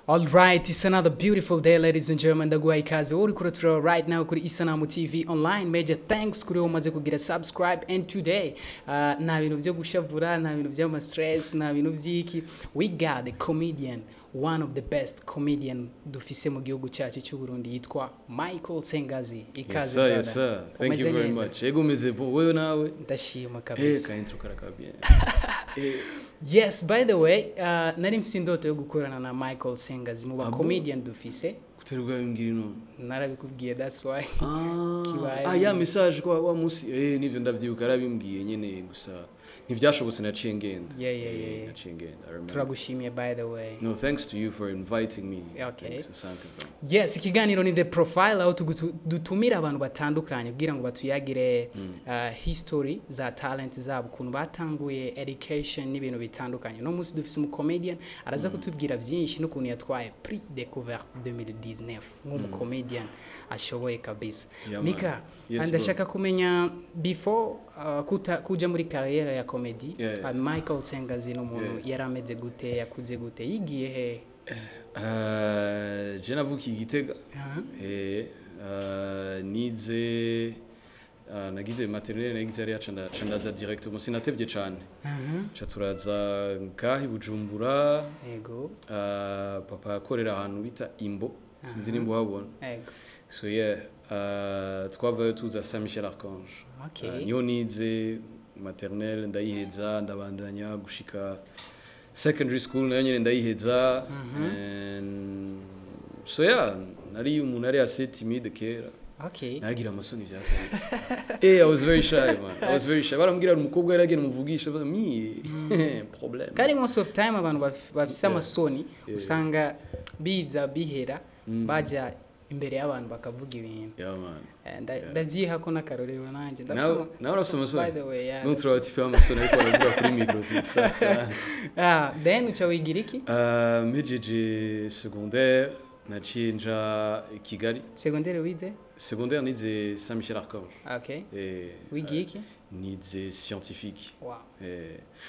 All right, it's another beautiful day, ladies and gentlemen. Ndaguha ikaze wowe uriko uraturaba right now kuri Isanamu TV Online. Major thanks kuri wowe umaze kugira subscribe. And today, nta bintu byo gushavura, nta bintu by'ama stress, nta bintu by'iki. We got the comedian, one of the best comedian dufise mu gihugu cyacu cy'u Burundi, yitwa Michael Sengazi. Ikaze, Yes sir, yes brother. sir. Thank you Umeze very neza? much. Ego, meze bon. Wewe nawe? Ndashima kabisa. Ka intro karaka bien. Yes, by the way, nari mfise indoto yo gukorana na Michael Sengazi mu ba Ah bon? comedian dufise. Kutari bwabimbwira none. Narabikubwiye, that's why. Ah, Kibaye. ah, ya message kwa wa musi nivyo ndavyibuka, yarabimbwiye nyene, gusa ntivyashobotse, naciye ngenda. Yeah. Naciye ngenda. I remember. Turagushimiye, by the way. No, thanks to you for inviting me. Okay. Thanks, asante bro. Yes, ikiganiro ni The Profile, aho dutumira abantu batandukanye kugira ngo batuyagire history za talent zabo, ukuntu batanguye, education n'ibintu bitandukanye. No munsi dufise umu comedian araza kutubwira byinshi n'ukuntu yatwaye Prix Découverte 2019 nk'umu comedian ashoboye kabisa. Yeah, man. Mika, Yes, bro. ndashaka kumenya before kuja muri carrière ya comedy, Michael Sengazi ni umuntu yari ameze gute, yakuze gute, yigiye he? Je navukiye i Gitega. Nize nagize maternelle, nagize hariya, ca ndaza direct ubu, sinatevye cane. Ca turaza ngaha i Bujumbura. Papa yakorera ahantu bita Imbo, sinzi nimba uhabona. Ego. So yeah, twavayo tuza Saint Michel Archange. Niho nize maternelle, ndayiheza, ndabandanya gushika secondary school, nayo nyene ndayiheza. And so yeah, nari umuntu ari assez timide kera. Naragira amasoni vyatari. I was very shy, man. I was very shy. Barambwira umukobwa yaragenda umuvugisha mi problème. Kandi most of time abantu bafise amasoni usanga biza bihera baja imbere y'abantu bakavuga ibintu. Yeah, man. Ndavyiha ko n'akarorero nanjye. Nawe urafise amasoni? By the way, yeah. Non, turaba tife amasoni, ariko baravuga kuri micro safi. Ah, then uca wigira iki? Mpejeje secondaire, naciye nja i Kigali. Secondaire wize? Secondaire nize Saint Michel Archange. Wigiye iki? Nize scientifique.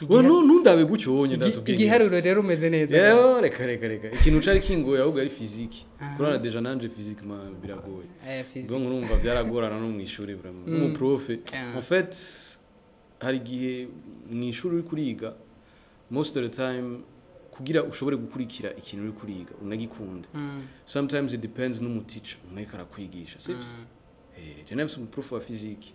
Oh, no, ntundabe gutyo wonye, ndazi ubwenge. Igiharuro rero umeze neza. Yewe, reka reka reka, ikintu cari kingoye ahubwo ari physique. Kurana déjà nanje physiquement biragoye. Physique. Donc urumva byaragorana no mu ishuri vraiment. N'umu prof. En fait, hari igihe mu ishuri uri kuriga, most of the time kugira ushobore gukurikira ikintu uri kuriga unagikunda, sometimes it depends n'umu teacher umuntu ariko arakwigisha, sivyo? Je nafise umu prof wa physique.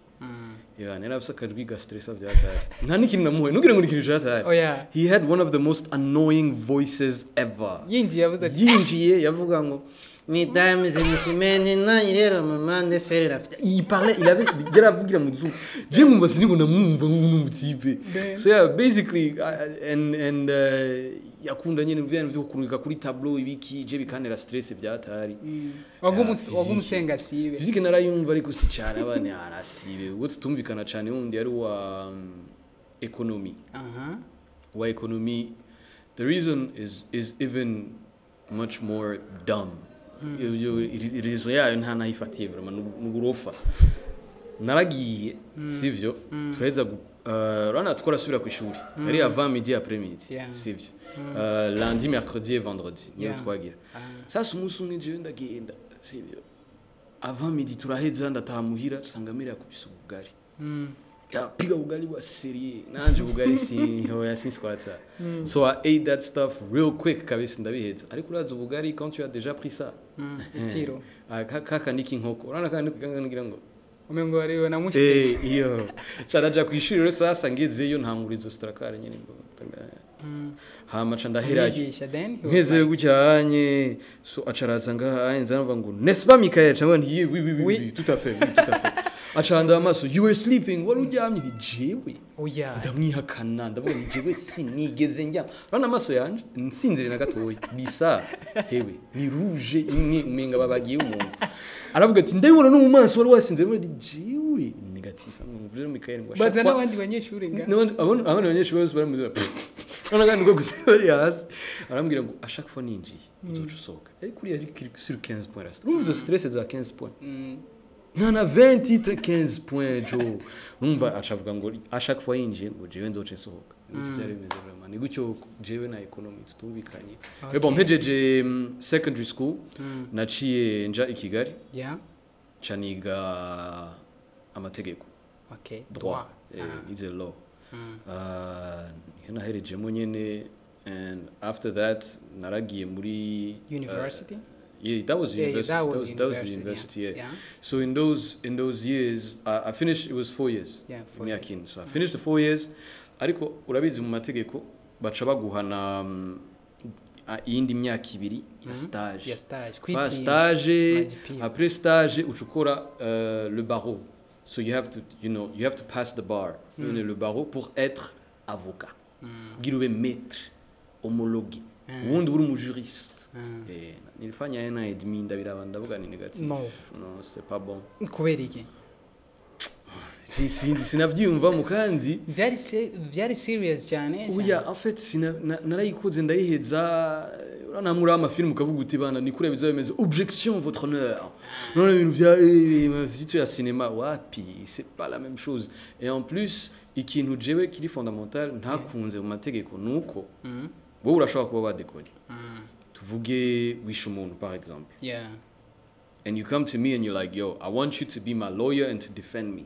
Yeah, nari afise akajwi ga stressa vyatari. Nta n'ikintu namuhaye, ntugire ngo ni ikintu catari. Oya. He had one of the most annoying voices ever. Yinjiye yavuze ati Yinjiye yavuga ngo Mesdames et messieurs, maintenant il est le moment de faire la fête. Il parlait, il avait yaravugira mu zuru, je mwumva sinibona, mwumva nk'umu type. So yeah, basically and yakunda nyene ibintu vyo kurungika kuri tableau ibiki, je bikantera stress vyatari. Physique. Wagumusenga sibe. Physique narayumva, ariko si cyane, abana arasibe ubwo tutumvikana cyane. Wundi yari wa economy. Wa economy, the reason is even much more dumb. Iyo raison yayo nta nayifatiye vraiment, n'uburofa. Naragiye, sivyo, turaheza urabona twarasubira ku ishuri yari avant midi, après midi, sivyo, lundi, mercredi et vendredi niyo twagira. Sasa umunsi umwe jewe ndagenda, sivyo, avant midi turaheza, ndataha muhira, nsanga mère yakubise ubugari. Yapiga ugali wa sérieux, nanje ubugari si hoya sinswatsa. So I ate that stuff real quick kabisa, ndabiheza. Ariko uraza ubugari, quand tu as déjà pris ça, Itiro. Ah, kaka niki inkoko, urabona kandi ngira ngo umengo wariwe namushitse. Iyo ca ndaja kw'ishuri rero, sasa ngezeyo ntangura izo strakare nyene ngo hama ca ndaherayo. Umwigisha then he was Nkezeyo like, gucyanye, so acaraza ngaha nza ngo: "N'est-ce pas, Michael?" Ca nti: "Oui, oui, oui." Oui. Oui, tout à fait, oui, tout à fait. Acanda amaso: "You were sleeping, wari uryamye." Ni jewe. Oya. Ndamwihakana, ndavuga ni jewe sinigeze ndyama. Urabona amaso yanje nsinzire na gatoya bisa hewe ni rouge imwe, umenga babagiye umuntu. Aravuga ati: "Ndabibona no mu maso, wari wasinzire." Ni jewe négatif. Amwumvira Michael ngo Baza n'abandi banyeshuri nga. N'abandi abandi banyeshuri bose baramuzi none kandi ubwo bari hasi. Arambwira ngo à chaque fois ninjiye uzoca usohoka, ariko uriya ari sur 15 points rasta, urumva izo stress za 15 points. Nta na 20 15 points jo. Numva acavuga ngo à chaque fois yinjiye ngo jewe nzoce nsohoka. Ni gutyo vyari bimeze vraiment, ni gutyo jewe na economy tutumvikanye. Mais bon, mpejeje secondary school, naciye nja i Kigali, nca niga amategeko. Droit. Nize law. Niyo naherejemo nyene, and after that naragiye muri University? Yeah, that was Yeah, university. that was That was the university, university. yeah. Yeah. So in those years, I finished. It was 4 years. Yeah, 4 Imyaka years. ine. So I finished the 4 years. Ariko urabizi mu mategeko baca baguhana iyindi myaka 2 ya stage. Ya stage. Fa Kwipima. stage, Majipima. après stage uca ukora le barreau. So you have to you know you have to pass the bar. Le barreau pour être avocat. Kugira ube maître homologué. Ubundi uri umujuriste. Nilifanya un an et demi, ndabiraba, ndavuga ni négatif. No. Non, c'est pas bon. Kubera iki? Sinavyiyumvamo kandi. Byari serious cyane? Oya, en fait narayikoze ndayiheza. Urabona muri amafilmu ukavuga uti bana ni kuriya bizaba bimeze, "Objection, votre honneur", none ibintu vya ya cinéma, wapi, c'est pas la même chose. Et en plus, ikintu jewe kiri fondamental ntakunze mu mategeko nuko wowe urashobora kuba wadekonye, tuvuge wishe umuntu par exemple, and you come to me and you're like, "Yo, I want you to be my lawyer and to defend me."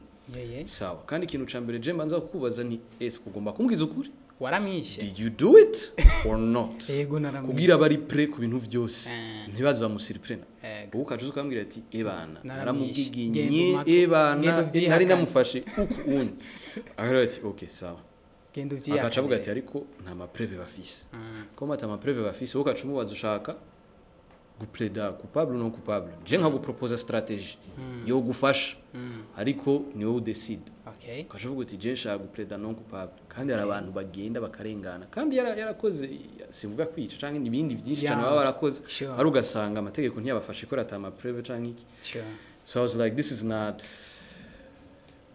Sawa, kandi ikintu ca mbere je mbanza kukubaza ni: ese ugomba kumbwiza ukuri? Waramwishe? Did you do it or not? Yego, naramwishe. Kugira bari prêt ku bintu byose, ntibaze bamusurprena. Yego. Wowe ukaca uza ukambwira ati: "Ebana, Naramwishe. naramugiginye, Genda ebana, genda uvyihakane." nari namufashe uku undi." Akavuga ati: "Okay, sawa." Genda Akaca avuga ati uvyihakane. ariko nta mapreuves bafise. Comme ata mapreuves bafise, wowe ukaca umubaza: ushaka gupleda coupable ou non coupable? Je nkaguproposa stratégie yo gufasha, ariko ni wowe udecide. Ukaca uvuga uti: "Je nshaka gupleda non coupable." Kandi hari abantu bagenda bakarengana kandi yarakoze, sivuga kwica canke n'ibindi byinshi cyane baba barakoze, ari ugasanga amategeko ntiyabafashe kubera ata mapreuves canke iki. So I was like, this is not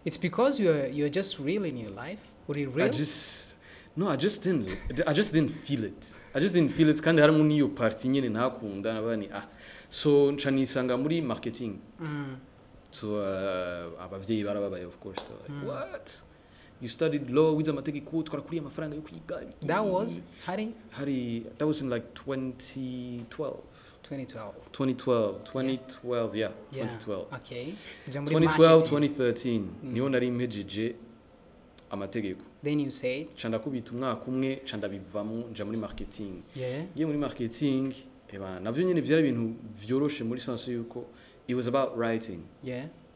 It's because you're just real in your life. Uri real. I just, no, I just didn't feel it. I just didn't feel it. Kandi harimo n'iyo partie nyene ntakunda, navuga ni ah, so nca nisanga muri marketing. So abavyeyi barababaye, of course. They're like, "What, you studied law, wize amategeko, twarakuriye amafaranga yo kwiga." That was hari Hari, that was in like 2012. 2012. 2012, 2012, yeah. 2012. Okay, uja muri 2012, marketing. 2013 niho nari mpejeje amategeko. Then you said Nca ndakubita umwaka umwe, nca ndabivamo, nja muri marketing. Ngiye muri marketing, eba navyo nyene vyari ibintu vyoroshe muri sense yuko it was about writing.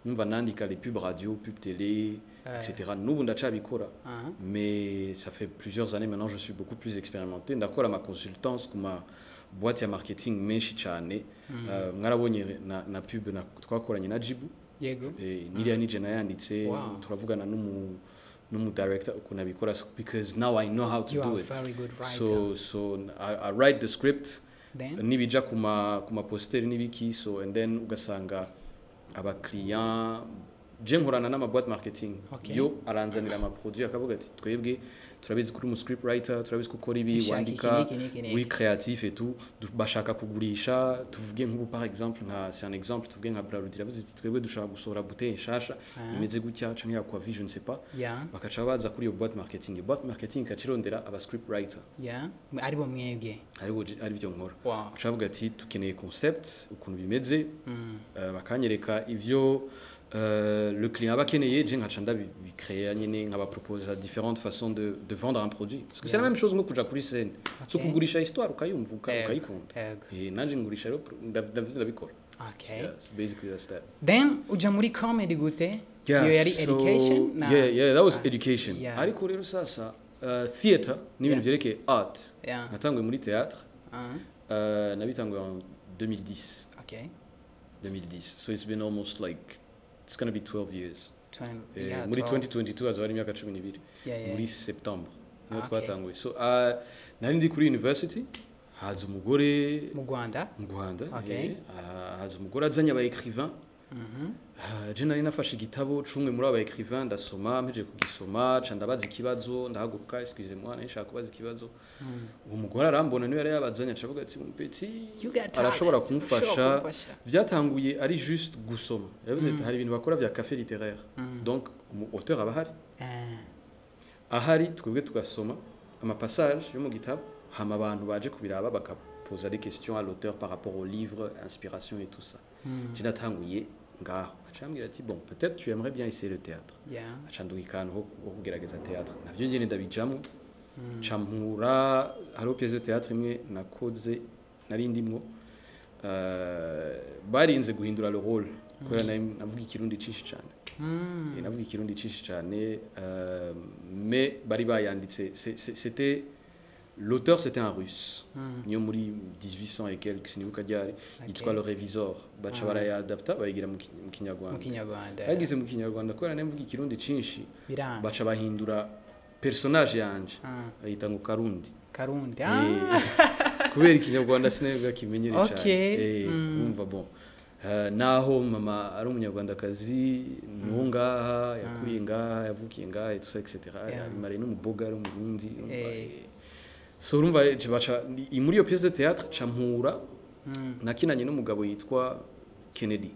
Numva nandika les pubs radio, pub télé, etc. N'ubu ndacabikora, mais ça fait plusieurs années maintenant, je suis beaucoup plus expérimenté. Ndakora ma consultance ku ma boîte ya marketing menshi cyane. Mwarabonye na pub na twakoranye na Jibu. Niriya nije nayanditse. Turavugana n'umu director ukuntu abikora, because now I know how to You do are it. Very good writer. So I write the script, Then nibija ku ma poster n'ibiki, so and then ugasanga abakiriya, je nkorana n'ama boîte marketing, yo aranzanira ama produit, akavuga ati: "Twebwe turabizi kuri umu script writer, turabizi ko ukora ibi, Dushaka iki wandika, n'iki n'iki n'iki." uri créatif et tout." Bashaka kugurisha, tuvuge nk'ubu par exemple nka, c'est un exemple, tuvuge nka Brarudi iravuze iti: "Twebwe dushaka gusohora bouteille nshasha imeze gutya", canke Aquavie, je ne sais pas. Bakaca baza kuri iyo boîte marketing, iyo boîte marketing ikacirondera aba script writer. Yeah, aribo mwebwe. Aribo, arivyo nkora. Baca bavuga ati: "Tukeneye concept ukuntu bimeze." Bakanyereka ivyo le client aba akeneye, je nkaca ndabicréa nyene, nkabaproposa différentes façons de vendre un produit, parce que c'est la même chose nko kuja kuri scène, so kugurisha histoire ukayumva, ukayikunda. Nanje ngurisha rero, ndabikora. Yeah, so basically that's that. Then uja muri comedy gute? Yeah, Iyo yari so, education na yeah, that was education. Ariko rero sasa theater n'ibintu vyerekeye art, natanguye muri théâtre. Nabitanguye en 2010. 2010, so it's been almost like, it's gonna be 12 years. Muri 12. 2022 hazaba ari imyaka 12. Muri septembre niho twatanguye. So nari ndi kuri university, haza umugore. Mu Rwanda? Mu Rwanda. Okay. Haza umugore azanye aba écrivain. Je nari nafashe igitabo c'umwe muri aba écrivain, ndasoma, mpejeje kugisoma ca ndabaza ikibazo, ndahaguruka: "Excusez-moi, nari nshaka kubaza ikibazo." Uwo mugore arambona, niwe yari yabazanye, aca avuga ati: "Petit You got arashobora talent. kumfasha." Ushobora kumfasha. Vyatanguye ari juste gusoma. Yavuze ati hari ibintu bakora vya café littéraire, donc umu auteur aba ahari, ahari twebwe tugasoma amapassage yo mu gitabo, hama abantu baje kubiraba bakapoza des questions à l'auteur par rapport au livre, inspiration et tout ça. Je natanguye ngaho, aca ambwira ati: "Bon, peut-être tu aimerais bien essayer le théâtre." Aca nduga akantu ko kugerageza théâtre, navyo nyene ndabijamwo, ca mpura hariho pièce de théâtre imwe nakoze nari ndimwo, barinze guhindura le rôle kubera nari navuga ikirundi cinshi cane. Navuga ikirundi cinshi cane, mais bari bayanditse, c'était l'auteur, c'était un Russe niyo muri 1800 et quelques, sinibuka ryari, yitwa Le Révisor. Baca barayadapta, bayigira mu Mu Kinyarwanda. Kinyarwanda. Bagize mu Kinyarwanda, kubera nari mvuga ikirundi cinshi, biranga. Baca bahindura personnage yanje, bayita ngo Karundi. Karundi. Kubera ikinyarwanda sinabwa kimenyere cyane. Urumva, bon, naho mama ari umunyarwandakazi, nuwo ngaha yakuriye ngaha, yavukiye ngaha et tout ça, etc. Mare n'umuboga ari umurundi, urumva, so urumva, baca muri iyo pièce de théâtre ca mpura nakinanye n'umugabo yitwa Kennedy,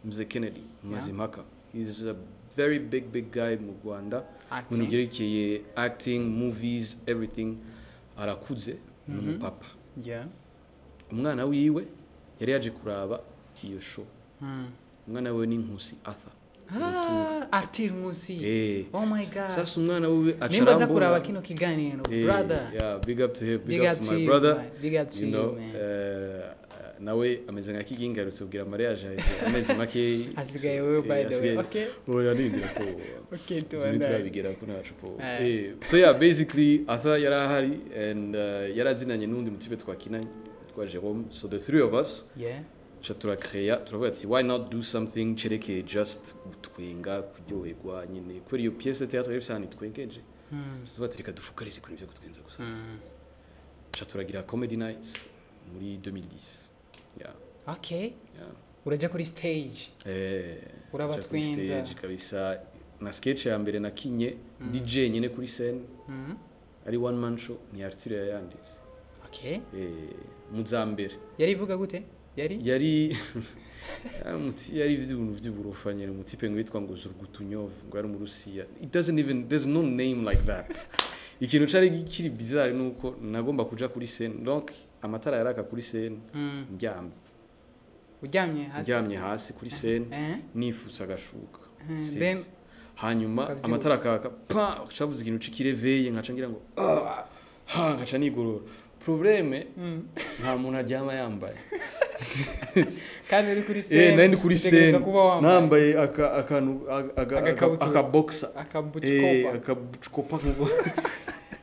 Mzee Kennedy Mazimpaka. He's a very big, big guy mu Rwanda mu Acting. bintu byerekeye acting, movies, everything. Arakuze, ni umupapa. Umwana wiwe yari yaje kuraba iyo show. Umwana wiwe ni Nkusi Arthur. Ah, Arthur Nkusi. Oh my God. Sasa umwana wiwe aca Nimba aza arambona. kuraba kino kiganiro, brother. Yeah, big up to him, big, Big up up to to my you, brother. man. Big up to You you, know, man. Nawe ameze nka Kigingi, aherutse kugira mariage amezi make. Asigaye wewe, by the way. Okay. Oya, nindira ko Okay, ibyo tubandanye. turabigera ko ntacu po. So yeah, basically Arthur yari ahari and yarazinanye n'undi mutipe twakinanye twa Jerome, so the three of us ca turakreya, turavuga ati: "Why not do something cerekeye just gutwenga, kuryoherwa nyine?" Kubera iyo pièce de théâtre yari ifise itwengeje, tuvuga ati: "Reka dufocalize kuri ibyo gutwenza gusa." Ca turagira comedy nights muri 2010, yeah. Yeah. Uraja kuri stage. Urabatwenza. Ca kuri stage kabisa, na sketch ya mbere nakinye DJ nyine kuri scène, ari one man show, ni Arthur yayanditse. Mu za mbere. Yari ivuga gute? Yari? Yari ibintu by'uburofa nyine, umutipe ngo yitwa ngo Zurgutunyov, ngo yari umurusiya. It doesn't even, there's no name like that. Ikintu cari kiri bizarre nuko nagomba kuja kuri scène, donc amatara yaraka kuri scène, ndyamye. Uryamye hasi. Ndyamye hasi kuri scène, nifutse agashuka. Then hanyuma ukavyuka. Amatara akaka, pa, cavuze ikintu c'ikireveye, nkaca ngira ngo ah ha, nkaca nigorora. Problème, nta muntu aryama yambaye. Kandi uri kuri scène. Nari ndi kuri Utegereza scène kuba wambaye. Nambaye aka akantu Agakabutura. aka boxer. Akabucikopa. Akabucikopa nkuko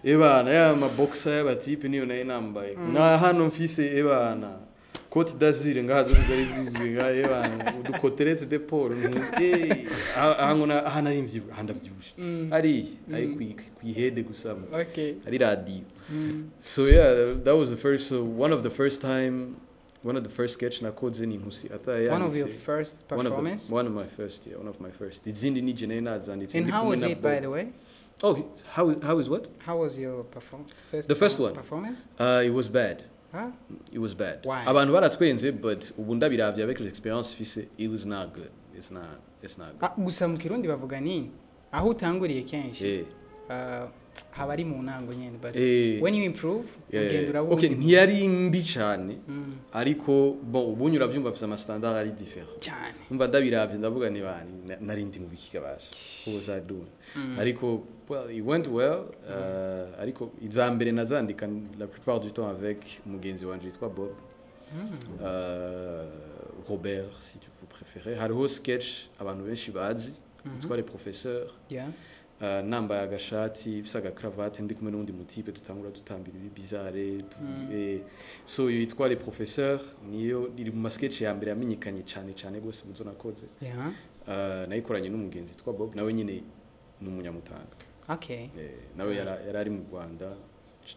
ebana ya maboxer y'abatipe niyo nari nambaye, na hano mfise ebana Côte d'Azur ngaha zose zari zuzuye ngaha, ebana uducotelette de porc, aha ngo aha nari mvyibu, aha ndavyibushe ari ari kwihede gusa ari radio. So yeah, that was the first, so one of the first time, one of the first sketch nakoze ni Nkusi Arthur One of your yanditse. First One of performance. The, one of my first, yeah, one of my first. Izindi ni je nari nazanditse And ndi how kumwe was na it, by Bob. the way? Oh, how is what? How was your first The first one? performance? It was bad. Huh? It was bad. Why? Abantu baratwenze, but ubu ndabiravye avec l'expérience mfise, it was not good. It's not good. Ah, gusa mu Kirundi bavuga nini? Aho utanguriye kenshi haba ari mu ntango nyene, but when you improve, ugenda uraba uwundi. Ntiyari mbi cyane, ariko bon, ubunye uravyumva afise ama standard ari différent. Cyane. Umva, ndabiravye ndavuga ni bani nari ndi mu biki kabasha, what was I doing? Ariko well, it went well. Ariko iza mbere nazandika la plupart du temps avec umugenzi wanje yitwa Bob, Robert si vous préférez. Hariho sketch abantu benshi bazi yitwa Les Professeurs. Nambaye agashati mfise agakravate, ndi kumwe n'uwundi mutipe, dutangura dutambira ibi bizarre, so iyo yitwa Les Professeurs niyo iri mu masketch ya mbere yamenyekanye cyane cyane gose mu zo nakoze. Nayikoranye n'umugenzi witwa Bob, nawe nyine ni umunyamutanga. Nawe yari ari mu Rwanda,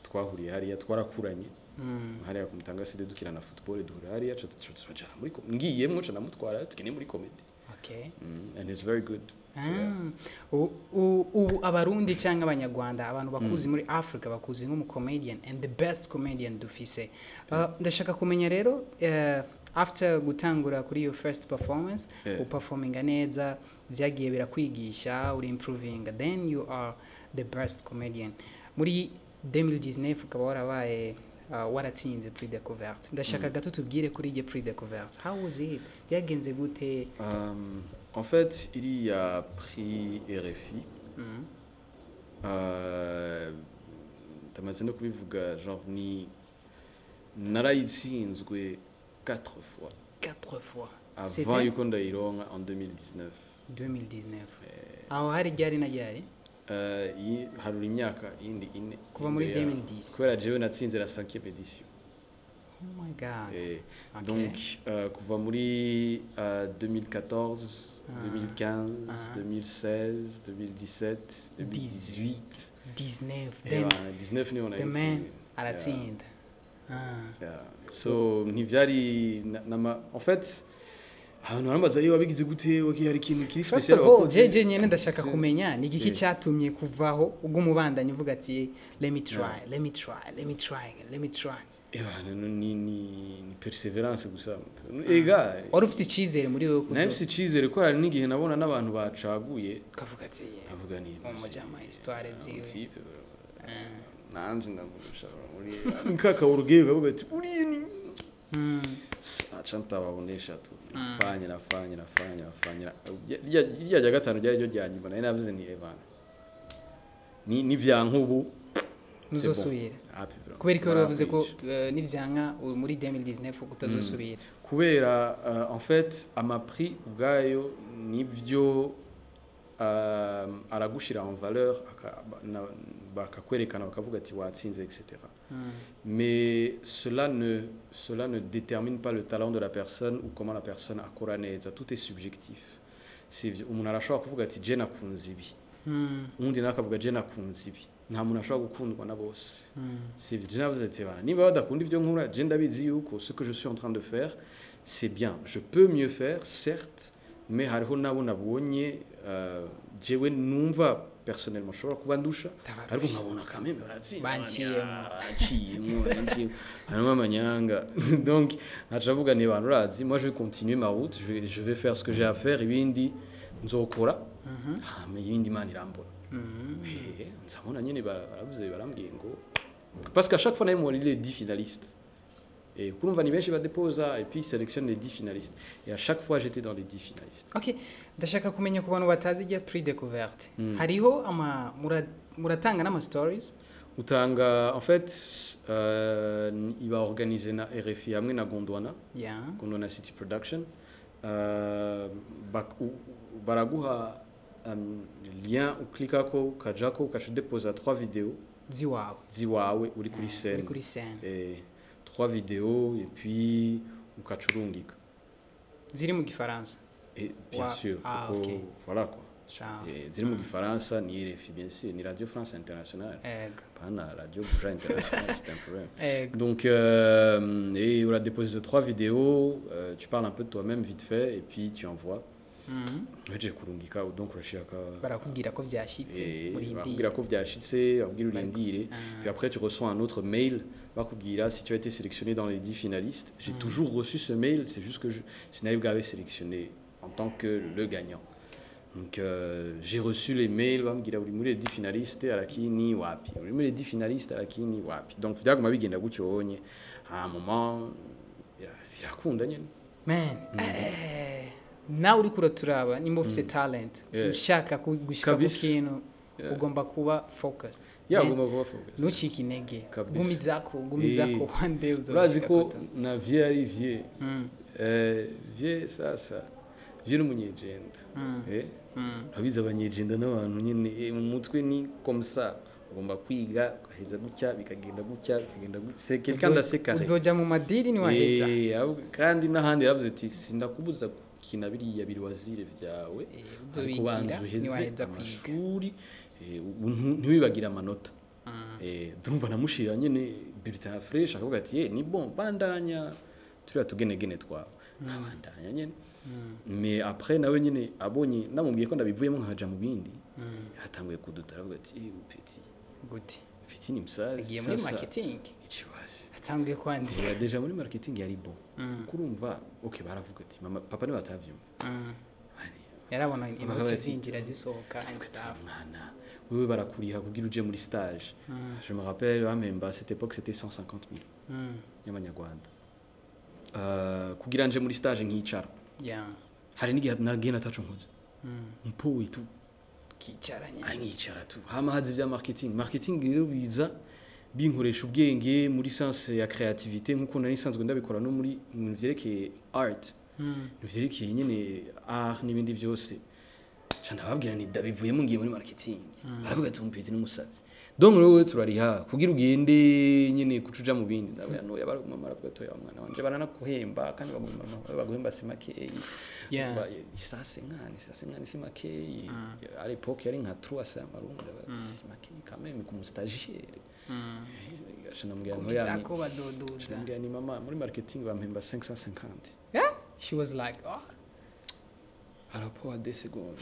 twahuriye hariya, twarakuranye. Hariya ku Mutanga CD dukina na football, duhura hariya, ca tubajana muri ngiyemwo, ca namutwara tukine muri comedy. And it's very good. So, yeah. Ah. Ubu Abarundi cyangwa Abanyarwanda, abantu bakuzi muri Africa, bakuzi nk'umucomedian and the best comedian dufise. Ndashaka kumenya rero, after gutangura kuri your first performance, uperforminga neza, byagiye birakwigisha, uri improving, then you are the best comedian. Muri 2019 ukaba warabaye waratsinze Prix Découverte. Ndashaka gato tubwire kuri iryo Prix Découverte. How was it? Byagenze gute? En fait, il y a prix RFI. Ndamaze no kubivuga, genre ni narayitsinzwe 4 fois. 4 fois? Avant C'était yuko ndayironka en 2019. 2019. Aho hari ryari na ryari? Harura imyaka yindi 4. Kuva muri imbere yaho. 2010. Kubera jewe natsinze la 5e édition. Oh my God. Donc kuva muri 2014, 2015, 2016, 2017, 2018. 19. Eh, Then voilà, 19 niho the man nayitsinze. aratsinda. Yeah. So ntivyari en fait abantu barambaza iyo wabigize gute, wagiye hari ikintu kiri First special of all, wakoze? jeje nyene ndashaka kumenya ni igiki cyatumye kuvaho ubwo umubandanya uvuga ati: "Let me try, let me try, let me try, let me try." Eh, ni perseverance gusa ega. Wari ufite icyizere muri wowe Nari mfise icizere ko hari n'igihe nabona n'abantu bacaguye, ukavuga ati: avuga ni "Umujama, histoire ziwe." Type nanje ndamurusha muri kaka urugeyo, kavuga ati uriye ni acha ntababonesha tu, nafanya, nafanya, nafanya, nafanya. Rya rya gatanu ryari ryo rya nyuma. Nari navuze ni Evan ni vyankubu. Ntuzosubira. Kubera ko wari wavuze ko nivyanka uri muri 2019 utazosubira. Kubera en fait amaprix ubwayo nivyo aragushira en valeur, bakakwerekana, bakavuga ati watsinze, etc. Mais cela ne détermine pas le talent de la personne ou comment la personne akora neza. Tout est subjectif. C'est umuntu arashobora kuvuga ati je nakunze ibi, uwundi nawe akavuga je nakunze ibi. Nta muntu ashobora gukundwa na bose. C'est je navuze ati bana niba badakunda ivyo nkora, je ndabizi yuko ce que je suis en train de faire, c'est bien. Je peux mieux faire, certes, mais hariho nabo nabonye jewe numva personnellement nshobora kuba ndusha, ariko nkabona quand même baratsinda. Banciyemo. Banciyemo, banciyemo, harimo amanyanga. Donc nkaca avuga ni bantu urazi, moi je vais continuer ma route, je vais faire ce que j'ai à faire, ibindi nzokora, hama ibindi Imana irambona. Nzabona nyene baravuze, barambwiye ngo parce qu'à chaque fois nari muri les 10 finalistes et kurumva ni benshi badeposa et puis ils sélectionnent les 10 finalistes et à chaque fois j'étais dans les 10 finalistes. Okay, ndashaka kumenya, ku bantu batazi ijya Prix Découverte, hariho ama muratanga n'ama stories? Utanga, en fait iba organisé na RFI hamwe na Gondwana, Gondwana City Production. Baraguha lien, uklikako, ukajako, ukaca udeposa trois vidéos ziwawe. Ziwawe uri kuri Uri scène. Kuri scène. Et trois vidéos et puis ukaca urungika. Ziri mu Gifaransa? Et bien sûr, Ah, kuko ok. voilà quoi. Sawa. Et ziri mu Gifaransa ni RFI, bien sûr, ni Radio France Internationale, pas na Radio Buja Internationale, c'est un problème. Donc, et on a déposé trois vidéos, tu parles un peu de toi-même vite fait, et puis tu envoies. Uhejeje kurungika, donc urashaka Barakubwira ko vyashitse, urindire. Bakubwira ko vyashitse, bakubwira urindire. Ah. Puis après, tu reçois un autre mail, bakubwira si tu as été sélectionné dans les 10 finalistes. J'ai toujours reçu ce mail, c'est juste que sinari bwabe sélectionné en tant que le gagnant. Donc j'ai reçu les mails bambwira uri muri les 10 finalistes, alakini wapi, uri muri les 10 finalistes, alakini wapi. Donc vyaguma bigenda gutyo onye, à un moment birakunda nyene. Man, nawe uriko uraturaba, nimba ufise talent, ushaka gushika ku Kabisa. kintu, ugomba kuba focused. Ya, Man, ugomba kuba focused. ntucike intege. Kabisa. Gumizako, gumizako, one day Urazi uzoshika ko kutu. Na vie ari vie. Vie sasa vie n'umunyegenda. Urabizi abanyegenda n'abantu nyine mu mutwe ni comme ça, ugomba kwiga ugaheza gutya, bikagenda gutya, bikagenda gutya, c'est quelqu'un d'assez carré. Uzoja mu madiri niwaheza. Kandi n'ahandi yaravuze ati sindakubuza gukina biriya biwazire vyawe, ariko Uzobikira banza uheze niwaheza kwiga. amashuri, ntiwibagire amanota. Ndumva namushira nyene bulletin fresh, akavuga ati: "Eh, ni bon, bandanya turiya tugenegene twawe." Nkabandanya nyene, mais après nawe nyene abonye ndamubwiye ko ndabivuyemo nkaja mu bindi, yatanguye kuduta, aravuga ati: "Eh, petit." Gute? Petit ni musazi. Agiye muri Sasa, marketing. Ikibazo. Atanguye kwandika. Oya, déjà muri marketing yari bon. Kuko urumva, okay, baravuga ati mama, papa niwe batavyumva. Yarabona inoti Bati- zinjira zisohoka and stuff. Mwana wewe, barakuriha kugira uje muri stage. Je me rappelle, bampemba, à cette époque c'était 150 000 y'amanyarwanda. Kugira nje muri stage nkicara. Hari n'igihe nagiye nataco nkoze, mpowe tu. Kicaranye. Ah, nkicara tu. Hama haza ibya marketing. Marketing rero biza binkoresha ubwenge muri sens ya créativité, nkuko nari nsanzwe ndabikora no muri mu bintu vyerekeye art, ibintu vyerekeye nyene art n'ibindi byose. Ca ndababwira nti ndabivuyemo, ngiye muri marketing. Baravuga ati: "Umu petit n'umusazi, donc rero turariha kugira ugende nyene kuca uja mu bindi." Ndabwira no yabara mama, aravuga ati: "Oya, mwana wanje, baranakuhemba kandi baguhemba si makeyi." 150, 150 si makeyi. À l'époque yari nka 300 amarundi. Ndavuga ati: "Si makeyi quand même ku mustagiaire." Gaca ndamubwira nti: "Oya, Komeza ko bazoduza." Ndamubwira ni: "Mama, muri marketing bampemba 550." Yeah, she was like, "Oh." Arapoa deux secondes.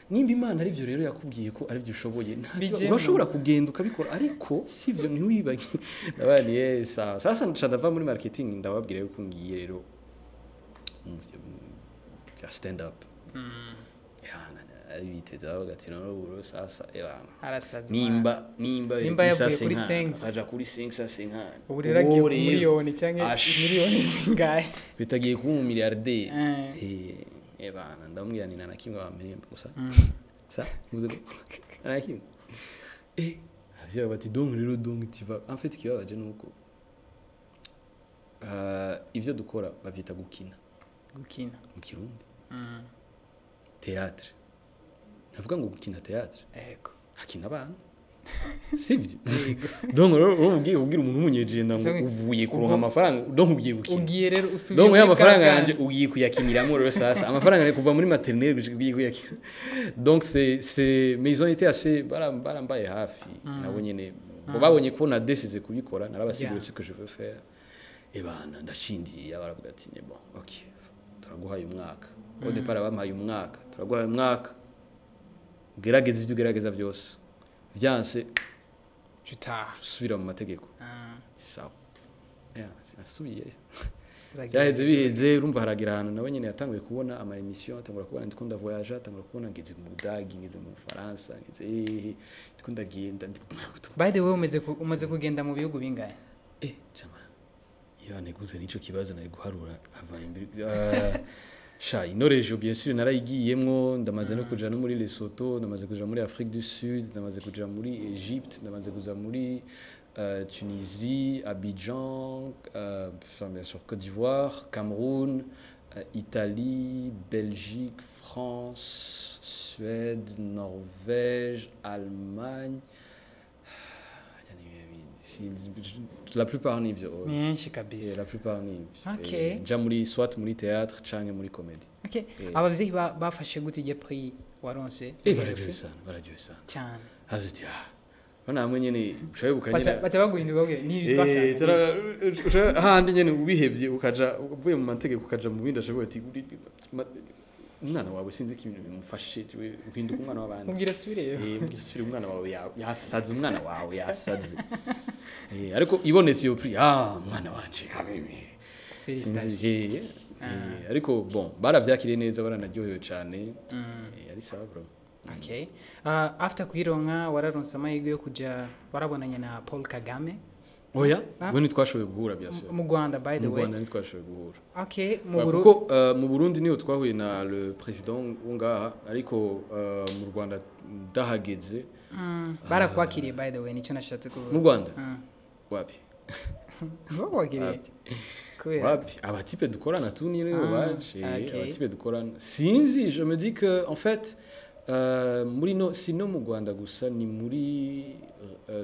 Nimba Imana arivyo rero yakubwiye ko arivyo ushoboye, Bijemo. urashobora kugenda ukabikora, ariko sivyo ntiwibage. Ndabani yes, sasa nca ndava muri marketing, ndababwira yuko ngiye rero mu bya stand up. Ya, ari biteze, bavuga ati: "None ubu sasa ebana." Arasaza. Nimba Nimba yavuye kuri 5. 5. Aja kuri 5 5. Ubu rero agiye ku miliyoni cyangwa miliyoni zingahe? Bitagiye kuba umu milliardaire. Eh. Eh bana, ndamubwira ni nta na kimwe bampemba gusa sa muze ko nta na kimwe. Abavyeyi bati: "Donc rero, donc tu vas." En fait, ikibabaje nuko ivyo dukora bavyita gukina. Gukina. Mu Kirundi théâtre, navuga ngo gukina théâtre. Hakina abana, sivyo? Donc rero urumva ugiye kubwira umuntu w'umunyejenda ngo uvuye kuronka amafaranga, donc ugiye gukina. Ugiye rero usubiye Donc ya muri mafaranga ka yanje ugiye kuyakiniramo rero. Sasa amafaranga ari kuva muri maternelle gushika ugiye kuyakina. Donc c'est mais ils ont été assez barambaye hafi nabo nyene bo, babonye ko nadesize kubikora, narabasiguriye ce que je veux faire. Et bana ndashindiye, baravuga ati: "Ni bon, OK, turaguhaye umwaka." Au départ bampaye umwaka: "Turaguhaye umwaka, ugerageze ibyo ugerageza byose, vyanse Jutaha. usubira mu mategeko." Sawa. Yeah, sinasubiyeyo. Uragiye. Byaheze biheze, urumva haragira ahantu nawe nyine yatanguye kubona ama émission, atangura kubona ndiko ndavoyage, atangura kubona ngeze mu Budagi, ngeze mu Bufaransa, ngeze hehe, ndiko ndagenda By the way, umaze kugenda mu bihugu bingahe? Eh jama, iyo aneguze nico kibazo nari guharura ava imbere. Sha, ino région bien sûr narayigiyemwo. Ndamaze no kuja no muri Lesotho, ndamaze kuja muri Afrique du Sud, ndamaze kuja muri Egypte, ndamaze kuja muri Tunisie, Abidjan, enfin, bien sûr Côte d'Ivoire, Cameroun, Italie, Belgique, France, Suède, Norvège, Allemagne. La plupart ni ivyo. Ni henshi kabisa. La plupart ni ivyo. Nja muri soit muri théâtre canke muri comédie. Abavyeyi bafashe gute iryo prix waronse? Bararyohe sana, bararyohe sana. Cyane. Havuze ati: "Ah, bana hamwe nyene ushabibuka Baca nyene." baca baguhinduka, babwira ni ibi twashaka. Hahandi nyene ubihevye ukaja uvuye mu mategeko ukaja mu bindi, ashoboye ati: "Umwana wawe sinzi ko ibintu bimufashe, uhinduka umwana w'abandi." Mubwira asubireyo. Mubwira asubire, umwana wawe yasaze, umwana wawe yasaze. Ariko ibonetse iyo prix: "Ah, umwana wanje kameme." Félicitations. Sinzi, ariko bon, baravyakiriye neza, baranaryohewe cane. Ari sawa bro. Okay. After kuyironka, wararonse amahirwe yo kuja, warabonanye na Paul Kagame? Oya. Ah. Bo ntitwashoboye guhura, bien sûr. Mu Rwanda, by the Mu way. Rwanda ntitwashoboye guhura. Okay, mu Burundi? Kuko mu Burundi niho twahuye na le président wo ngaha, ariko mu Rwanda ndahageze. Barakwakiriye, by the way, nicyo nashatse kuvuga. Mu Rwanda? Ah. Wapi. Bakwakiriye Wapi. kubera Wapi, abatype dukorana tu niyo baje. Abatype dukorana, sinzi, je me dis que en fait muri no si no mu Rwanda gusa, ni muri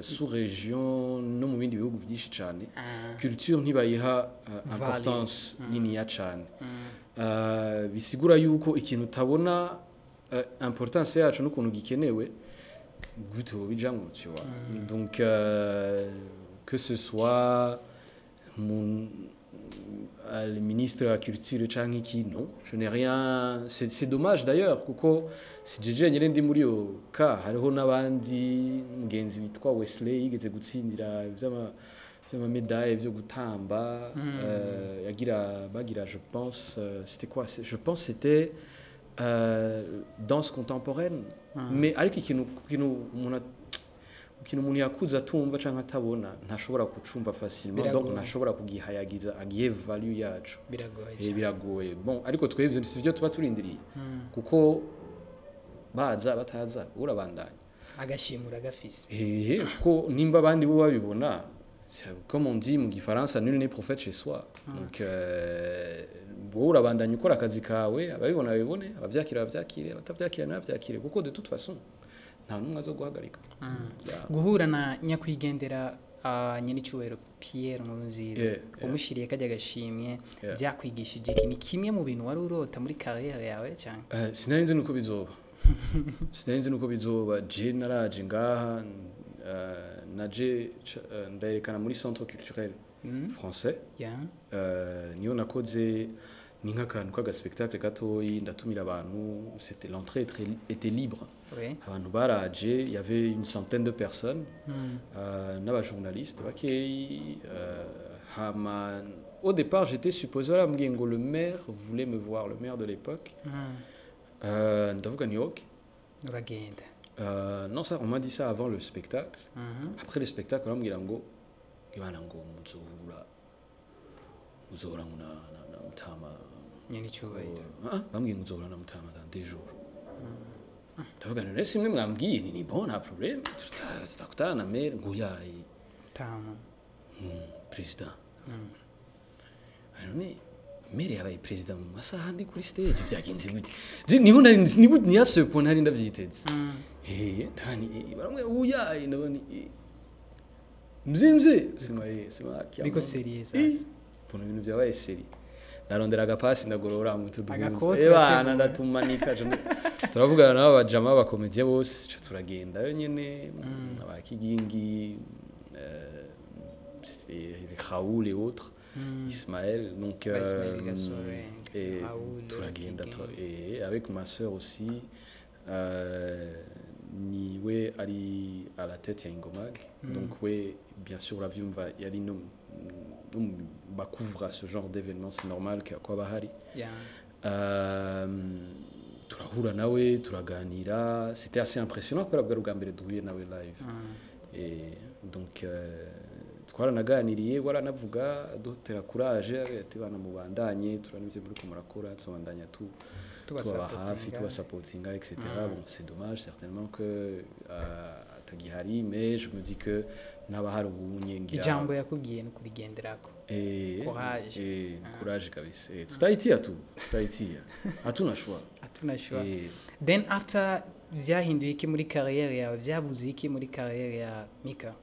sous région no mu bindi bihugu byinshi cyane, culture ntibayiha Value. importance niniya cyane. Bisigura yuko ikintu utabona importance yacu n'ukuntu gikenewe. Gute wobijamwo, tu vois? Donc que ce soit mon le ministre de la culture canke iki, non, je n'ai rien. C'est dommage d'ailleurs, kuko si jeje nyene ndi muri iyo ka, hariho n'abandi. Mugenzi witwa Wesley yigeze gutsindira vy'ama médaille vyo gutamba, yagira bagira, je pense, c'était quoi? Je pense c'était danse contemporaine. Mais ariko ikintu umuntu yakuze atumva canke atabona, ntashobora kucumva facilement, donc Biragoye. ntashobora kugihayagiza agihe value yacu. Biragoye cyane. Biragoye. Bon, ariko twebwe si byo tuba turindiriye, kuko baza bataza urabandanya. Agashimura gafise. Kuko nimba abandi bo babibona, comme on dit mu gifaransa, nul n'est prophète chez soi. Donc wowe urabandanya ukora akazi kawe, ababibona babibone, abavyakira bavyakire, abatavyakira ntibavyakire, kuko de toute façon nta n'umwe azoguhagarika. Yeah. Guhura na nyakwigendera nyenicyubahiro Pierre Nkurunziza, umushyiriye kajya gashimwe, byakwigishije iki? Ni kimwe mu bintu wari urota muri carrière yawe cyane? Sinari nzi nuko bizoba, sinari nzi nuko bizoba. Je naraje ngaha, naje ndayerekana muri Centre culturel français. Niyo nakoze, ni nk'akantu k'aga spectacle gatoyi, ndatumira abantu, c'était l'entrée était libre. Abantu baraje, il y avait une centaine de personnes, n'aba journaliste bakeyi. Hama au départ j'étais supposé, barambwiye ngo le maire voulait me voir, le maire de l'époque. Ndavuga ni ok. Uragenda. Non, ça, on m'a dit ça avant le spectacle. Après le spectacle, barambwira ngo ibana ngo muzohura ngo na Mutama. Nyenicyubahiro. Ah, bambwiye ngo uzohura na Mutama dans 2 jours. Ndavuga none simwe mwambwiye ni bon, nta problème, tutakutana na maire ngo yayi Tama. Président. None maire yabaye président mu masaha ndi kuri stage, byagenze gute? Je niho nari ni à ce point nari ndavyiteze. Ndani baramwe uyaye, ndabona mzee mzee, sema sema Biko sérieux sasa. Mbona ibintu byabaye sérieux, ndarondera agapasi, ndagorora mu tuduhuza. Agakoti Ebana. urategura. Ndatumanika, turavugana n'aba bajama b'abakomediya bose, ca turagenda yo nyene, aba Kigingi, c'était Raoul et autres, Ismaël, donc Ba Ismaël Gasore, et Raoul, turagenda. Kigingi. Et avec ma sœur aussi, niwe ari à la tête ya Ingomag, donc we bien sûr uravyumva, yari no bakuvra ce genre d'événement, c'est normal ko aba ahari. Turahura nawe, turaganira, c'était assez impressionnant kubera bwari ubwa mbere duhuye nawe live. Et donc twaranaganiriye, waranavuga adutera courage, ati bana mubandanye, turana ibyo muri ko murakora, tuzobandanya tu tubaba hafi, Tubasapotinga. Tubasapotinga, etc. Bon, c'est dommage certainement que atagihari, mais je me dis que naba hari ubunye ngira Ijambo yakubwiye ni kurigenderako. Courage. Courage kabisa. Tutaitia tu, tutaitia, hatuna choix. Hatuna choix. Then after, byahinduye iki muri carrière yawe? Byabuze iki muri carrière ya Mika?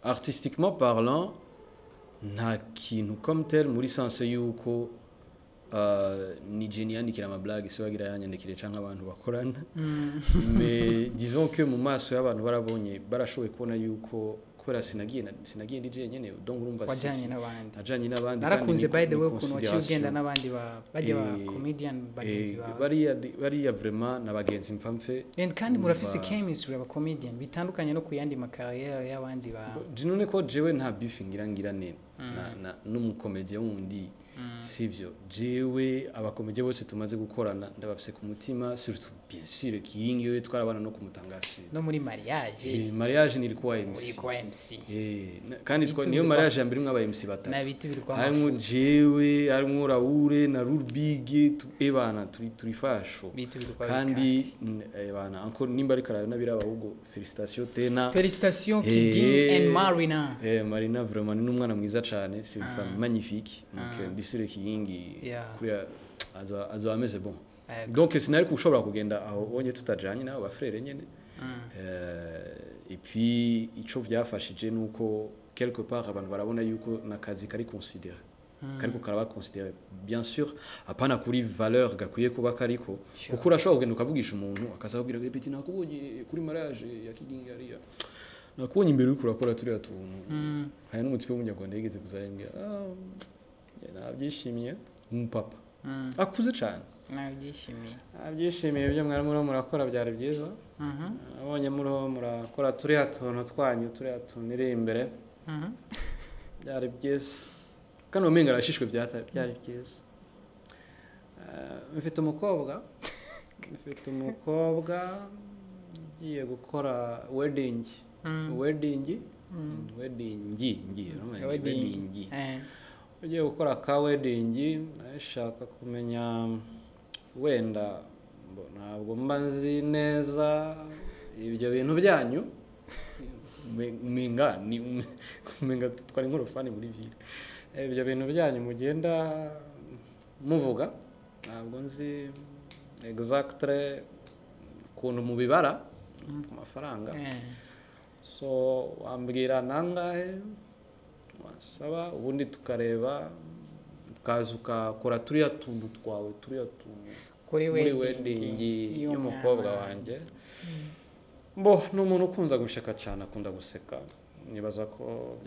Artistiquement parlant, nta kintu comme tel, muri sens yuko ni je niyandikira ama blague, se wagira yanyandikire canke abantu bakorana. Mais disons que mu maso y'abantu barabonye, barashoboye kubona yuko kubera sinagiye ndi jenyene, donc urumva Wajyanye n'abandi. Najanye n'abandi. Narakunze kandi by the ni way ukuntu waciye ugenda considération. N'abandi bajya ba comedian bagenzi bawe. Bariya vraiment na bagenzi mpamfe. And kandi murafise chemistry aba comedian, bitandukanye no ku yandi ma carrière y'abandi ba None ko jewe nta beef ngira ne na n'umukomediye wundi, sivyo? Jewe abakomediye bose tumaze gukorana ndabafise ku mutima, surtout bien sûr Kigingi, we twarabana no kumutangashi. No muri mariage. Mariage nilikuwa MC. Urikuwa MC. Kandi niyo mariage ya mbere mwabaye MC batatu. Na bitu biri kwa Harimwo mafuta. jewe, harimwo Raoul na Rubige, ebana turi fasho. Bitu biri kwa. Kandi ebana encore nimba ariko arabona ahubwo félicitations tena. Félicitations Kigingi and Marina. Marina vraiment ni n'umwana mwiza cyane, c'est une femme magnifique. Donc ndi sûr Kigingi kuriya azoba ameze bon. Donc sinari kushobora kugenda aho onye tutajanye nabo bafrere nyene. Et puis ico vyafashije nuko quelque part abantu barabona yuko nakazi kari considéré. Kariko karaba considéré, bien sûr, apana kuri valeur gakwiye kuba kariko, kuko urashobora kugenda ukavugisha umuntu, akaza akubwira ngo: "Petit, nakubonye kuri mariage ya Kigingi hariya, nakubonye imbere uriko urakora turiya tuntu." Hari n'umutipe w'umunyarwanda yigeze kuzayambwira: "Ah, nabyishimiye." Umupapa akuze cane. Nabyishimiye. Nabyishimiye ibyo mwari muriho murakora, byari byiza. Nabonye muriho murakora turiya tuntu twanyu, turiya tuntu iri imbere. Byari byiza. Kandi umenga arashishwe byatari. Byari byiza. Mfite umukobwa ugiye gukora wedding, wedding, wedding. Ugiye gukora ka wedding, ashaka kumenya wenda ntabwo mba nzi neza ibyo bintu byanyu. Umenga ni umenga twari inkorofani muri ville. Ibyo bintu byanyu mugenda muvuga, ntabwo nzi exactly ukuntu mubibara ku mafaranga. So wambwira nangahe wasaba, ubundi tukareba, ukaza ukakora turiya tuntu twawe, turiya tuntu kuri muri wedding wedding y'umukobwa wanjye. Bo ni umuntu ukunze guseka cyane, akunda guseka, nibaza ko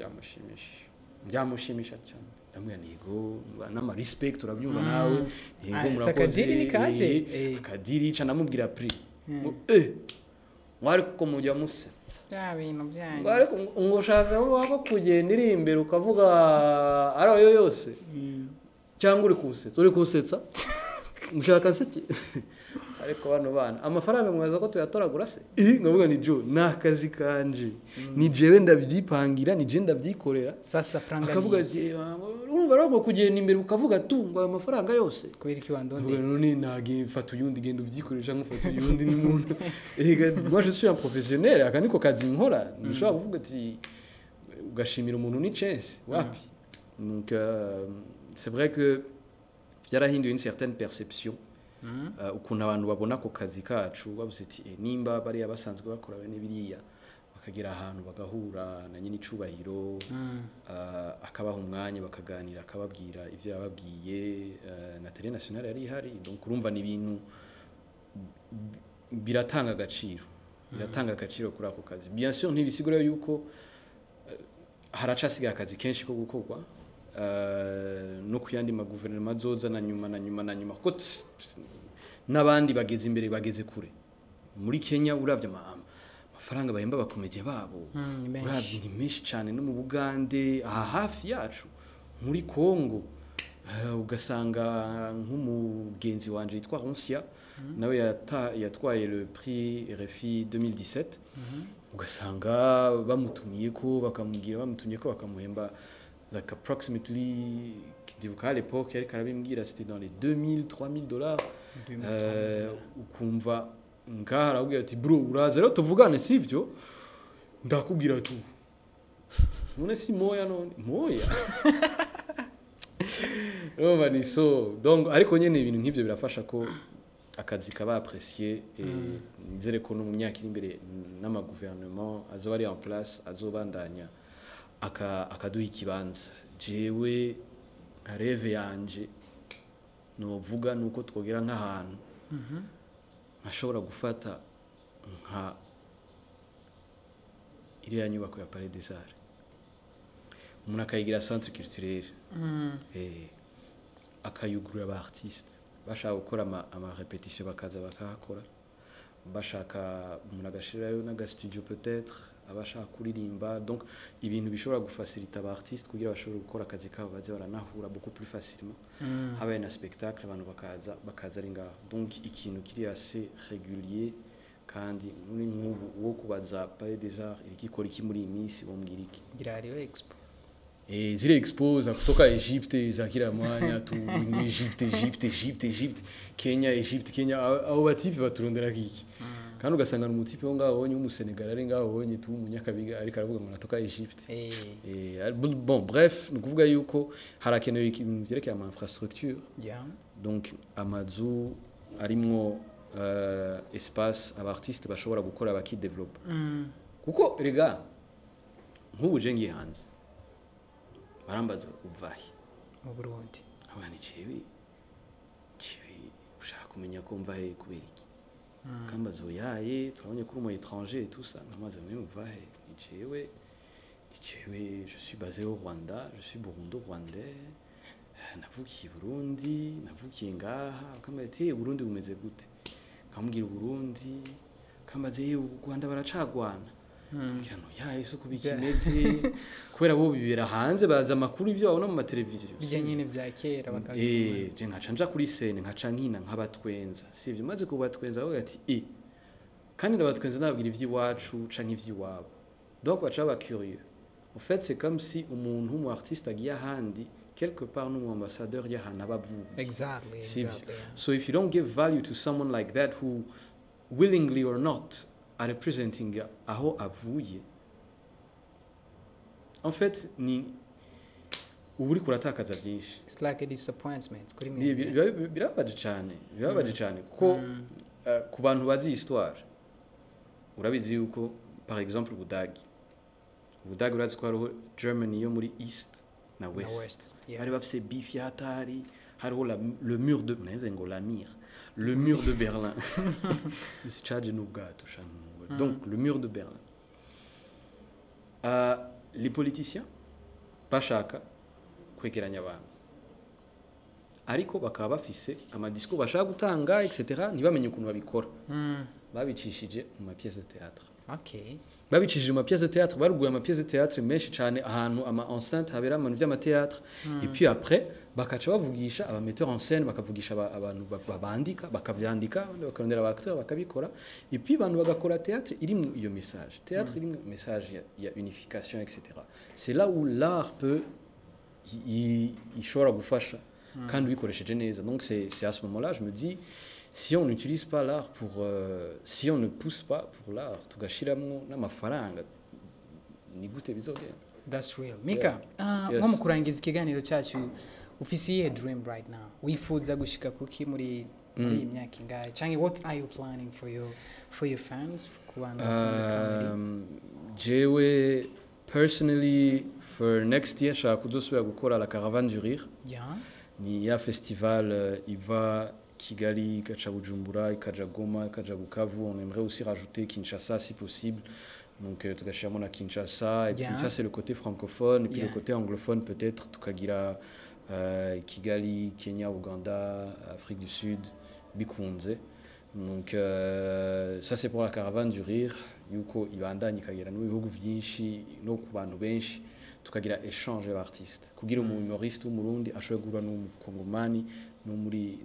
byamushimisha cyane. Ndamubwira ntego n'ama respect, urabyumva nawe, ntego. Ah, si Murakoze. Akadiri ni kaje? Akadiri ca ndamubwira prix. Ngo, mwari kuko mujya musetsa. Bya bintu byanyu. Ngo ariko ngo ushaka waba kugenda iri imbere ukavuga ari ayo yose, cyangwa uri kuwusetsa, ushaka seki? Ariko bano bana amafaranga mwaza ko tuyatoragura se? Nkavuga ni jo, ni akazi kanje, ni jewe ndabyipangira, ni jewe ndabyikorera. Sasa franga. Akavuga ni ati: "Urumva rero ngo kugenda imbere ukavuga tu ngo ayo mafaranga yose." Kubera iki wandondeye? Ndavuga: "None nage fata uyundi, genda ubyikorere, cyangwa ufata uyundi." Ni muntu ega, moi je suis un professionnel, aka niko kazi nkora. Ntushobora kuvuga ati ugashimira umuntu ni chance wapi. Donc c'est vrai que byarahinduye une certaine perception, ukuntu abantu babona ako kazi kacu. Bavuze ati: "Nimba bariya basanzwe bakora bene biriya, bakagera ahantu bagahura na nyine icubahiro, akabaha umwanya bakaganira, akababwira ibyo yababwiye, na télé nationale yari ihari." Donc urumva ni ibintu biratanga agaciro kuri ako kazi. Bien sûr ntibisigura yuko haracasigaye akazi kenshi ko gukorwa, no ku yandi maguverinoma azoza na nyuma na nyuma na nyuma, kuko n'abandi bageze imbere, bageze kure. Muri Kenya uravye amafaranga bahemba abakomediye babo, Ni menshi. uravye ni menshi cyane. No mu Bugande aha hafi yacu, muri Congo, ugasanga nk'umugenzi wanje yitwa Roncia, nawe yatwaye le prix RFI 2017, ugasanga bamutumiye ko bakamubwira, bamutumye ko bakamuhemba like approximately, ndibuka à l'époque yariko arabimbwira, c'était dans les 2000 3000 dollars. Ukumva ngaha arakubwira ati: "Bro, uraza rero tuvugane, sivyo? Ndakubwira tu none si moya, none moya." Urumva ni so. Donc ariko nyene ibintu nk'ivyo birafasha ko akazi kaba apprécié, et nizere ko no mu myaka iri imbere n'amagouvernement azoba ari en place azobandanya akaduha ikibanza. Jewe nka rêve yanje novuga nuko twogera nk'ahantu nkashobora gufata nka iriya nyubako ya Palais des Arts, umuntu akayigira centre culturel, akayugurura aba artiste bashaka gukora ama répétition, bakaza bakahakora. Bashaka umuntu agashirayo n'aga studio peut-être, abashaka kuririmba. Donc ibintu bishobora gufacilita aba artiste kugira bashobore gukora akazi kabo, baze baranahura beaucoup plus facilement. Habaye na spectacle, abantu bakaza ari ngaho. Donc ikintu kiri assez régulier. Kandi muri nk'ubu uwo kubaza Palais des Arts iriko ikora iki muri iyi minsi, bombwira iki? Ngira hariho expo. Zile expo za kutoka Egypte za kila mwanya tu, Egypte, Egypte, Egypte, Egypte, Kenya, Egypte, Kenya, abo batipe baturondera kiki? Kandi ugasanga umutipe wo ngaho wonye w'umusenegal ari ngaho wonye tu umunyakabiga, ariko aravuga ngo natoka Egypte. Bon bref, ni ukuvuga yuko harakenewe ibintu vyerekeye ama infrastructure, donc amazu arimwo espace aba artiste bashobora gukora bakidevelopa, kuko rega nk'ubu je ngiye hanze barambaza: "Uvahe?" Mu Burundi. Abana jewe ushaka kumenya ko mva he kubera iki? Kambaza oyaye, turabonye ko uri umu étranger et tout ça. Nkamaze mwe muva he? Ni jewe, je suis basé au Rwanda, je suis burundo rwandais, navukiye i Burundi, navukiye ngaha. Kambaza ati: "Eh, Burundi bumeze gute?" Nkamubwira Burundi. Kambaza: "Eh, u Rwanda baracagwana?" Ngira no yaye se uko bikimeze, kubera bo bibera hanze, baza amakuru ibyo babona mu mateleviziyo. Bijya nyine vya kera. Je nkaca nja kuri scène, nkaca nkina, nkabatwenza, sivyo? Maze kubatwenza bavuga ati: "Eh, kandi ndabatwenza, nababwira ivy'iwacu canke ivy'iwabo." Donc baca baba curieux. En fait, c'est comme si umuntu w'umu artiste agiye ahandi, quelque part n'umu ambassadeur y'ahantu aba avuye. Sivyo? Exactly, yeah. So if you don't give value to someone like that who, willingly or not, are representing aho avuye, en fait ni uba uriko uratakaza byinshi. It's like a disappointment kuri mwe. Birababaje cyane, birababaje cyane, kuko ku bantu bazi histoire, urabizi yuko par exemple Ubudagi, urazi ko hariho Germany yo muri East na Na West. West, yeah. Bari bafise beef ya hatari, hariho le mur de, navuze ngo la mire, le mur de Berlin, si caje n'ubwato sha. Donc le mur de Berlin, les politiciens bashaka kwegeranya abantu, ariko bakaba bafise amadiscours bashaka gutanga, etc., ntibamenye ukuntu babikora. Babicishije mu mapièces de théâtre. Babicishije mu mapièces de théâtre, baruguye amapièces de théâtre menshi cyane, ahantu ama enceinte habera abantu by'amathéâtre, et puis après bakaca bavugisha aba metteur en scène, bakavugisha abantu babandika, bakavyandika, abandi bakarondera aba acteur bakabikora, et puis abantu bagakora théâtre irimwo iyo message, théâtre irimwo message ya unification, etc. C'est là où l'art peut ishobora gufasha kandi ubikoresheje neza. Donc c'est à ce moment-là, je me dis, si on n'utilise pas l'art pour si on ne pousse pas pour l'art, tugashiramwo n'amafaranga, ni gute bizogenda? That's real, Mika. Yes. Nko mu kurangiza ikiganiro cyacu, ufise iyihe dream right now? Wifuza gushika kuki muri iyi myaka ingahe, cyangwa what are you planning for your fans, ku bantu bakunda comedy? Jewe personally, for next year nshaka kuzosubira gukora la Caravane du Rire. Ni ya festival iva Kigali, ikaca Bujumbura, ikaja Goma, ikaja Bukavu. On aimerait aussi rajouter Kinshasa si possible, donc tugashiramo na Kinshasa, et puis ça, c'est le côté francophone, et puis le côté anglophone, peut-être tukagira Kigali, Kenya, Ouganda, Afrique du Sud, bikunze. Donc ça, c'est pour la Caravane du Rire, yuko ibandanya ikagera no mu bihugu byinshi no ku bantu benshi, tukagira échange y'artiste, kugira umu humoriste w'Umurundi ashobore guhura n'Umukongomani no muri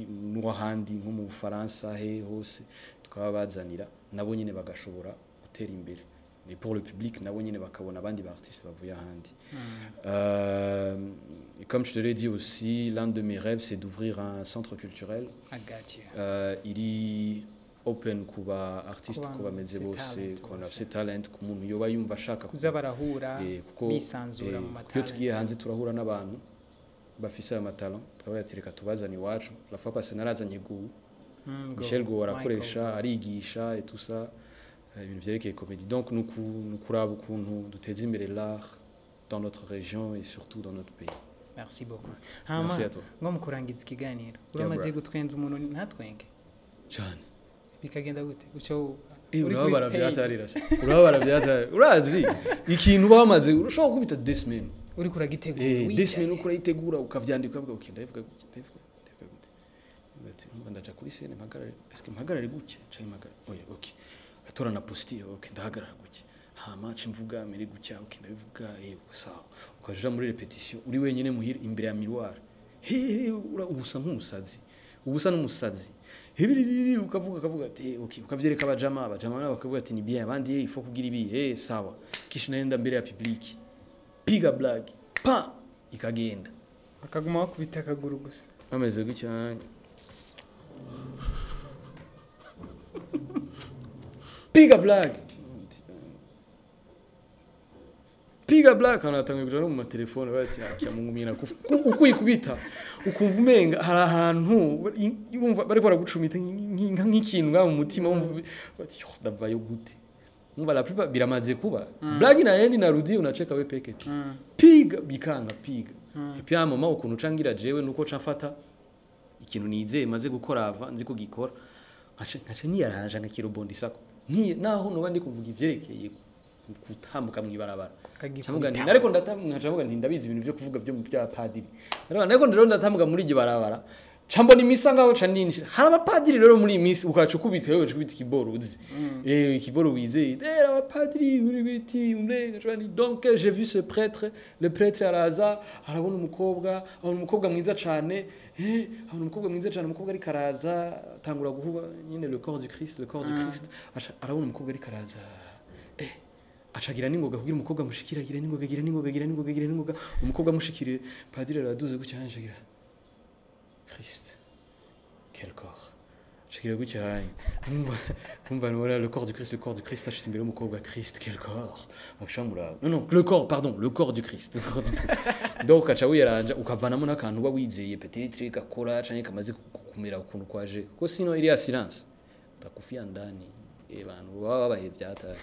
n'ahandi nko mu Bufaransa, he hose, tukababazanira nabo nyine bagashobora gutera imbere, et pour le public nabo nyine bakabona abandi ba artiste bavuye ahandi. Et comme je te l'ai dit aussi, l'un de mes rêves, c'est d'ouvrir un centre culturel. I got you. Iri open ku ba artiste Ku bantu uko bameze bafise bose, talent ku bantu bose. bafise talent, ku muntu yoba yumva ashaka Kuza barahura, kuko bisanzura mu kuko iyo tugiye matalent. hanze turahura n'abantu bafise ayo matalent, tukavuga ati: "Reka tubazane iwacu." La fois passée narazanye Gu Michel Gohou, arakoresha, Michael. arigisha et tout ça, ibintu vyerekeye comédie. Donc ni ukuraba ukuntu duteza imbere l'art dans notre région et surtout dans notre pays. Merci beaucoup. Hama Merci à toi. nko mu kurangiza ikiganiro, uramaze Bro. gutwenza umuntu ntatwenge? Cyane. Bikagenda gute? Uco uri kuri Urababara. stage. Vyatarira, urababara vyatari. Urazi ikintu uba wamaze, ushobora gukubita 2 semaines uriko uragitegura, 2 semaines, wicaye. uko urayitegura, ukavyandika, ukavuga: "Okay, ndabivuga gutya, ndabivuga gute?" Uvuga ati: "Numva ndaja kuri scène, mpagarare, est-ce que mpagarare gutya canke mpagarare oya?" Okay, gatora na posture. Okay, ndahagarara gutya, hama nce mvuga mere gutya. Okay, ndabivuga, sawa. Ukaja muri répétition uri wenyene muhira imbere ya miroir, he ubusa nk'umusazi, ubusa n'umusazi. Hebiri ukavuga, ukavuga ati: "Eh, okay." Ukavyereka abajama nabo bakavuga ati: "Ni bien." Abandi: "Eh, il faut kugira ibi." Eh, sawa. Kisha unaenda mbere ya public, piga blague, pa, ikagenda. Bakaguma bakubita akaguru gusa. Bameze gutya: "Piga blague, piga blague." Anatanguye kuja no mu matelefone bati: "Akia Mungu, mimi nakufa." Uko ikubita ukumva umenga hari ahantu wumva bariko baragucumita nk'ikintu ngaho mu mutima, wumva bati: "Yo, ndavayo gute?" Umva, la plupart biramaze kuba, blague inaenda, inarudi, unacheka we peke tu. Piga, bikanga, piga. Et puis à un moment, ukuntu cangira jewe nuko ca mfata ikintu nizeye maze gukora, ava nzi kugikora, nkaca niyaranja nkakirobondisako. Naho noba ndi kuvuga ivyerekeye gutambuka mw'ibarabara, Ukagikubita. nkavuga nti ariko nkaca mvuga nti ndabizi ibintu byo kuvuga byo mu bya padiri. Ariko rero ndatambuka muri iryo barabara, ca mbona imisa ngaho, ca ninjira. Hari abapadiri rero muri iyi minsi, ukaca ukubita, wewe ukubita ikiboro uzi, ikiboro wizeye, abapadiri uri biti umwe, ngaca ni donc j'ai vu ce prêtre, le prêtre araza, arabona umukobwa, abona umukobwa mwiza cane, abona umukobwa mwiza cane, umukobwa ariko araza, atangura guhuba nyine le corps du Christ, le corps du Christ. Aca arabona umukobwa ariko araza, acagira n'ingoga kugira umukobwa amushikire, agira n'ingoga, agira n'ingoga, agira n'ingoga, agira n'ingoga, umukobwa amushikire, padiri araduze gutya, agira Christ, quel corps, acagira gutya, umva voilà, le corps du Christ, le corps du Christ, ashyize imbere y'umukobwa, Christ, quel corps, bakashamura, non non, le corps, pardon, le corps du Christ, le corps du Christ. Donc ukaca wiyaranja, ukavanamo n'akantu uba wizeye peut-être gakora canke kamaze kumera ukuntu kwaje, kuko sino iriya silence bakufia ndani, abantu baba babaye ivyataye.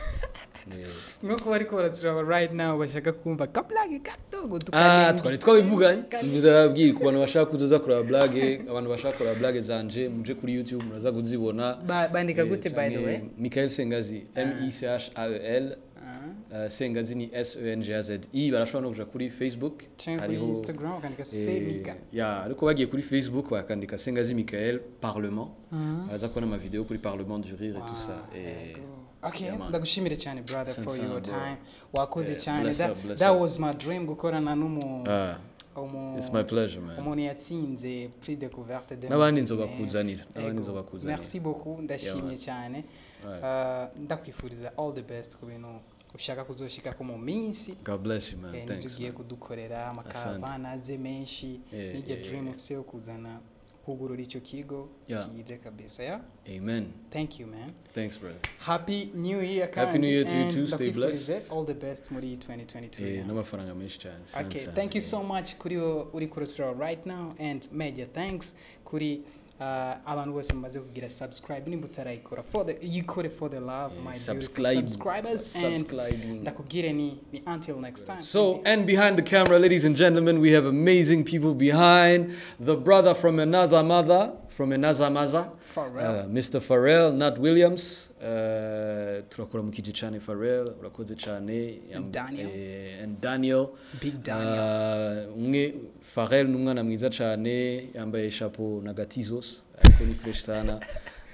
Nko bariko baraturaba right now, bashaka kumva ka blague gato. Ah, twari twabivuganye, muzababwira ku bantu bashaka kuzoza kureba blague, abantu bashaka kureba blague zanje, muje kuri YouTube, muraza kuzibona. Bandika gute, by the way? Canke Michael Sengazi, M I C H A E L. Sengazi ni S E N G A Z I. Barashobora no kuja kuri Facebook. Canke kuri Instagram bakandika Semika. Ya, ariko bagiye kuri Facebook bakandika Sengazi Michael Parlement, baraza kubona ama video kuri Parlement du Rire et tout ça. Yego. Okay, Yeah, man. ndagushimire cyane, brother, for Asante your sana, bro. time. Wakoze cyane. Bless That, up, bless that up. was my dream, gukorana n'umu Ah, it's my pleasure, man. umuntu yatsinze prix découverte de N'abandi nzobakuzanira, n'abandi nzobakuzanira. Merci beaucoup, ndashimye cyane. Right. Ndakwifuriza all the best ku bintu ushaka kuzoshikako mu minsi. God bless you, man. Thanks, N'ibyo ugiye man. kudukorera, amakaravana aze menshi, n'iryo dream ufise yo kuzana kugurura icyo kigo kize kabisa, ya. Amen. Thank you, man. Thanks, brother. Happy New Year. Happy New Year to you and too. Stay ndakwifurize blessed. all the best muri 2022. N'amafaranga menshi cyane. Asante Okay, sana. thank you so much kuri wowe uri kurusura right now, and major thanks kuri abantu bose mumaze kugira subscribe. Nimba utarayikora, for the yikore for the love, my beautiful Subscribe. subscribers, and Subscribing. ndakubwire ni until next time. So, and behind the camera, ladies and gentlemen, we have amazing people behind. The brother from another mother, from another mother, Pharrell. Mr. Pharrell, not Williams. Turakuramukije cyane, Pharrell, urakoze cyane. And Daniel. And Daniel. Big Daniel. Umwe Pharrell ni umwana mwiza cyane, yambaye chapeau na gatizos, ariko ni fresh sana.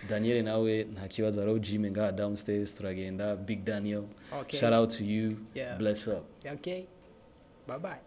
Daniel nawe nta kibazo, hariho gym ngaha downstairs, turagenda. Big Daniel. Okay. Shout out to you. Yeah. Bless up. Okay, bye bye.